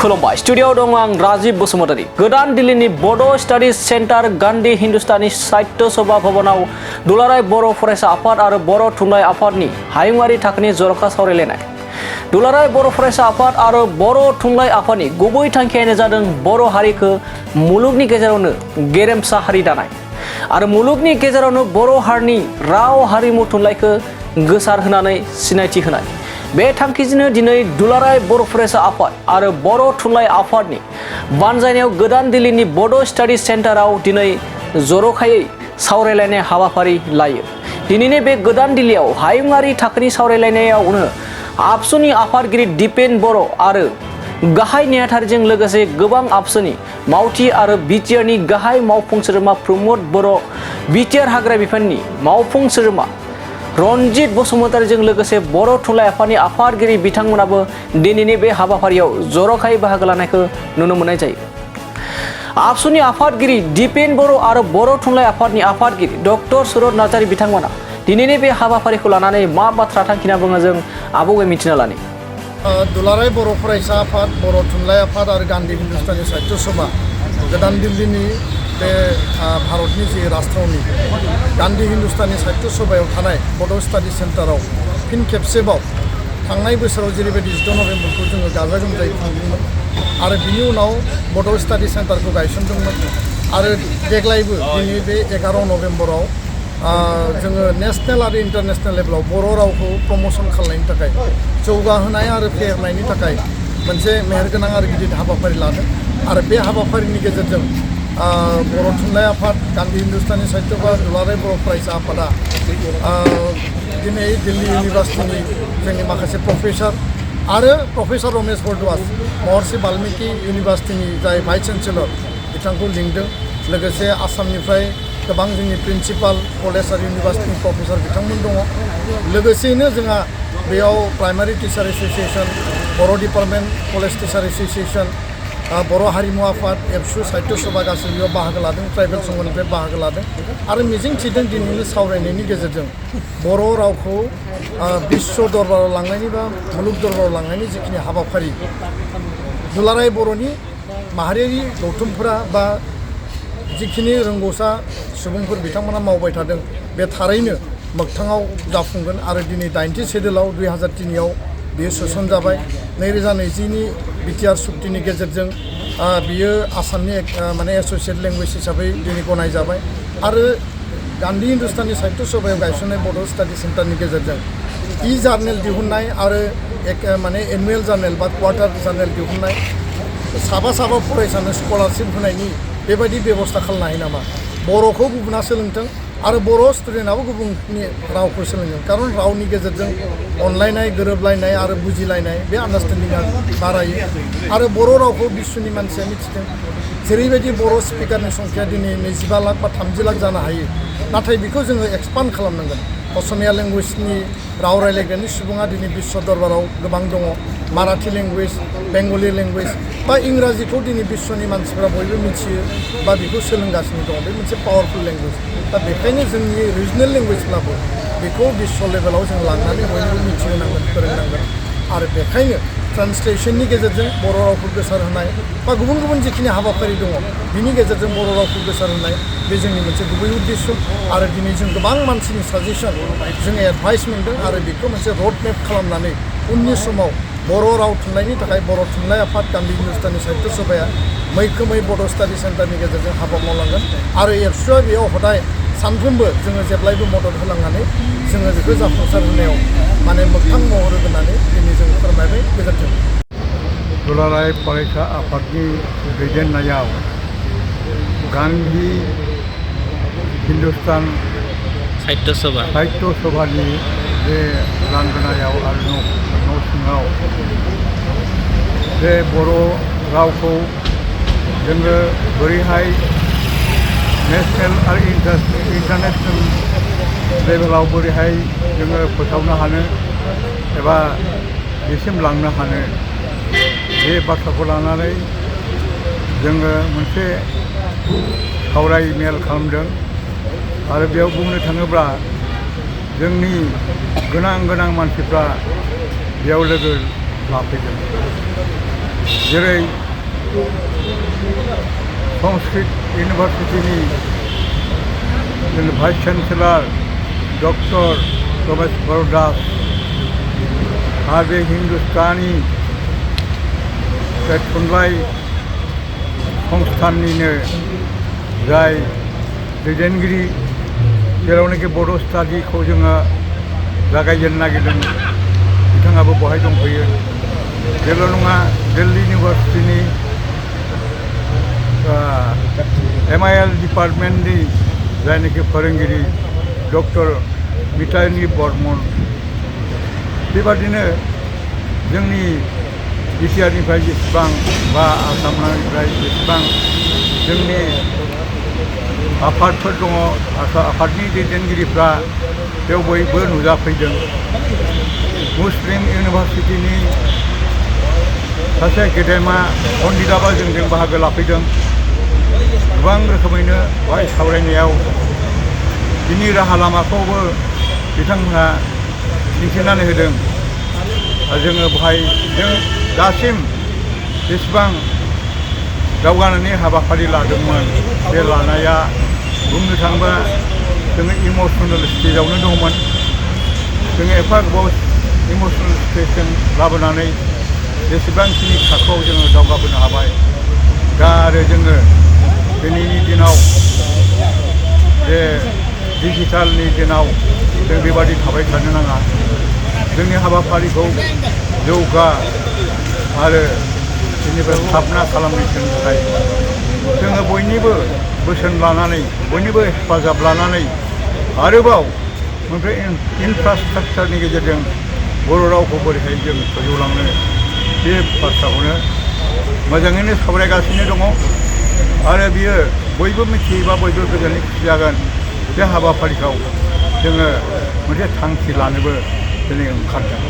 खुलुमबाय स्टुडियोआव दं आं राजीव बसुमतारी। गोदान दिल्लीनि बड' स्टाडिज सेन्टार गान्धी हिन्दुस्तानी साहित्य सभा भवनाव दुलाराय बर' फरायसा आफाद आरो बर' थुनलाइ आफादनि हायुङारि थाखोनि जर'खा सावरायलायनाय। दुलाराय बर' फरायसा आफाद आरो बर' थुनलाइ आफादनि गुबै थांखियानो जादों बर' हारिखौ मुलुगनि गेजेरावनो गेरेमसा हारि दानाय आरो मुलुगनि गेजेरावनो बर' हारिनि राव हारिमु थुनलाइखौ गोसारहोनानै सिनायथि होनाय। बे थांखिजोंनो दिनै दुलाराय बर' फरायसा आफाद आरो बर' थुनलाइ आफादनि बानजायनायाव गोदान दिल्लीनि बड' स्टाडिज सेन्टाराव दिनै जर'खायै सावरायलायनाय हाबाफारि लायो। दिनैनि बे गोदान दिल्लीयाव हायुङारि थाखोनि सावरायलायनायावनो आबसुनि आफादगिरि दिपेन बर' आरो गाहाय नेहाथारिजों लोगोसे गोबां आबसुनि मावथि आरो बिटिआरनि गाहाय मावफुं सोद्रोमा प्रमद बर', बिटिआर हाग्रा बिफाननि मावफुं सोद्रोमा रनजित बसुमतारीजों लोगोसे बर' थुनलाइ आफादनि आफादगिरि बिथांमोनाबो दिनैनि बे हाबाफारियाव जर'खायै बाहागो लानायखौ नुनो मोननाय जायो। आबसुनि आफादगिरि दिपेन बर' आरो बर' थुनलाइ आफादनि आफादगिरि डक्टर सुरत नार्जारी बिथांमोना दिनैनि बे हाबाफारिखौ लानानै मा बाथ्रा थांखिना बुङो जों आबुङै मिथिना लानि। दुलाराय बर' फरायसा आफाद, बर' थुनलाइ आफाद आरो गान्धी हिन्दुस्तानी साहित्य सभा गोदान दिल्लीनि बे भारतनि जि राजथावनि गान्धी हिन्दुस्तानी साहित्य सभायाव थानाय बड' स्टाडि सेन्टाराव फिन खेबसेबाव थांनाय बोसोराव जेरैबायदि 10 नभेम्बरखौ जोङो गाजा गोमजायै खुंदोंमोन आरो बिनि उनाव बड' स्टाडि सेन्टारखौ गायसनदोंमोन आरो देग्लायबो दिनै बे 11 नभेम्बराव जोङो नेसनेल आरो इन्टारनेसनेल लेभेलाव बर' रावखौ प्रम'सन खालामनायनि थाखाय जौगाहोनाय आरो फेहेरनायनि थाखाय मोनसे मेहेरगोनां आरो गिदिर हाबाफारि लादों आरो बे हाबाफारिनि गेजेरजों बर' थुनलाइ आफाद, गान्धी हिन्दुस्तानी साहित्य सभा, दुलाराय बर' फरायसा आफादा दिनै दिल्ली इउनिभार्सिटिनि जोंनि माखासे प्रफेसर आरो प्रफेसर रमेश बरद्वाज महर्षि बाल्मिकि इउनिभार्सिटिनि जाय भाइस चेन्सेलर बिथांखौ लिंदों। लोगोसे आसामनिफ्राय गोबां जोंनि प्रिन्सिपाल कलेज आरो इउनिभार्सिटिनि प्रफेसर बिथांमोन दङ। लोगोसेयैनो जोंहा बेयाव प्राइमारि टिचार एस'सिएसन, बर' डिपार्टमेन्ट कलेज टिचार एस'सिएसन, बर' हारिमु आफाद, एबसु साहित्य सभा गासैबो बेयाव बाहागो लादों, ट्राइबेल संघनिफ्राय बाहागो लादों आरो मिजिं थिदों दिनैनि सावरायनायनि गेजेरजों बर' रावखौ बिश्व दरबाराव लांनायनि बा मुलुग दरबाराव लांनायनि जिखिनि हाबाफारि दुलाराय बर'नि माहारियारि गौथुमफोरा बा जिखिनि रोंगौसा सुबुंफोर बिथांमोना मावबाय थादों बे थारैनो मोगथाङाव जाफुंगोन आरो दिनै 90 सेड्युलाव 2003आव बियो सोसनजाबाय। 2020नि बिटिआर सुक्तिनि गेजेरजों बियो आसामनि माने एस'सियेट लेंगुवेज हिसाबै दिनै गनायजाबाय आरो गान्धी हिन्दुस्तानी साहित्य सभायाव गायसननाय बड' स्टाडि सेन्टारनि गेजेरजों जार्नेल दिहुननाय आरो माने एनुवेल जार्नेल बा क्वार्टार जार्नेल दिहुननाय, साबा फरायसानो स्कलारशिप होनायनि बेबायदि बेबस्था खालामनो हायो नामा? बर'खौ गुबुना सोलोंथों आरो बर' स्टुडेन्टआबो गुबुननि रावखौ सोलोंगोन, खारन रावनि गेजेरजों अनलायनाय, गोरोबलायनाय आरो बुजिलायनाय बे आन्डारस्टेन्डिंआ बारायो आरो बर' रावखौ बिश्वनि मानसिया मिथिदों। जेरैबायदि बर' स्पिकारनि संख्या दिनै 25 लाख बा 30 लाख जानो हायो, नाथाय बेखौ जोङो एक्सपान्ड खालामनांगोन। असमिया लेंगुवेजनि राव रायलायग्रानि सुबुङा दिनै बिश्व दरबाराव गोबां दङ। माराठी लेंगुवेज, बेंगलि लेंगुवेज बा इंराजिखौ दिनै बिश्वनि मानसिफ्रा बयबो मिथियो बा बेखौ सोलोंगासिनो दङ। बे मोनसे पावारफुल लेंगुवेज। दा बेखायनो जोंनि रिजनेल लेंगुवेजब्लाबो बेखौ बिश्व लेभेलाव जों लांनानै बयबो मिथिहोनांगोन, फोरोंनांगोन आरो बेखायनो ट्रान्सलेसननि गेजेरजों बर' रावखौ गोसारहोनाय बा गुबुन गुबुन जिखिनि हाबाफारि दङ बिनि गेजेरजों बर' रावखौ गोसारहोनाय बे जोंनि मोनसे गुबै उद्देश्य आरो दिनै जों गोबां मानसिनि साजेसन जोङो एडभाइस मोनदों आरो बेखौ मोनसे रड मेप खालामनानै उननि समाव बर' राव थुनलाइनि थाखाय बर' थुनलाइ आफाद, गान्धी हिन्दुस्तानी साहित्य सभाया मैखोमै बड' स्टाडि सेन्टारनि गेजेरजों हाबा मावलांगोन आरो एबसुआ बेयाव हदाय सानफ्रोमबो जोङो जेब्लायबो मदद होलांनानै जोङो बेखौ जाफुंसार होनायाव माने मोगथां महर होनानै दिनै जों फोरमायबाय। गोजोन्थों। दुलाराय फरायसा आफादनि दैदेननायाव गान्धी हिन्दुस्तान साहित्य सभानि बे लांगोनायाव आरो न' सिङाव बे बर' रावखौ जोङो बोरैहाय नेसनेल आरो इन्टारनेसनेल लेभेलाव बोरैहाय जोङो फोसावनो हानो एबा बेसिम लांनो हानो, बे बाथ्राखौ लानानै जोङो मोनसे सावरायमेल खालामदों आरो बेयाव बुंनो थाङोब्ला जोंनि गोनां मानसिफ्रा बेयाव लोगो लाफैदों। जेरै संस्कृत इउनिभार्सिटिनि vice chancellor doctor Ramesh Bardas आरो बे हिन्दुस्तानी बे थुनलाइ संस्थाननिनो जाय दैदेनगिरि जेरावनाखि बड' स्टाडिखौ जोङो जागायजेननो नागिरदों बिथाङाबो बहाय दंफैयो। बेल' नङा दिल्ली इउनिभार्सिटिनि MIL डिपार्टमेन्टनि जायनाखि फोरोंगिरि डक्टर मिताली बर्मन बेबादिनो जोंनि बिटिआरनिफ्राय जेसेबां बा आसामनिफ्राय जेसेबां जोंनि आफादफोर दङ आफादनि दैदेनगिरिफ्रा बेयाव बयबो नुजाफैदों। मुस्लिम इउनिभार्सिटिनि सासे गेदेमा पन्डिताबा जोंजों बाहागो लाफैदों। गोबां रोखोमैनो बेवहाय सावरायनायाव बिनि राहा लामाखौबो बिथांमोनहा दिन्थिनानै होदों। जोङो बेवहाय जों दासिम जेसेबां दावगानायनि हाबाफारि लादोंमोन बे लानाया बुंनो थाङोबा जोङो इमसनेल स्टेजावनो दंमोन। जोङो एफा गोबाव इमसनेल स्टेजजों लाबोनानै जेसेबांखिनि थाखोआव जोङो दावगाबोनो हाबाय दा आरो जोङो दिनैनि दिनाव बे डिजिटालनि दिनाव जों बेबादि थाबाय थानो नाङा। जोंनि हाबाफारिखौ जौगा आरो बेनिफ्राय स्थापना खालामनो थाखाय जोङो बयनिबो बोसोन लानानै बयनिबो हेफाजाब लानानै आरोबाव ओमफ्राय इनफ्रास्ट्राक्चारनि गेजेरजों बर' रावखौ बोरैहाय जों फोजौलांनो बे बाथ्राखौनो मोजाङैनो सावरायगासिनो दङ। आरो बियो बयबो मिथियोबा बयबो गोजोनै खुसि जागोन। बे हाबाफारिखौ जोङो मोनसे थांखि लानोबो दिनै ओंखारदों।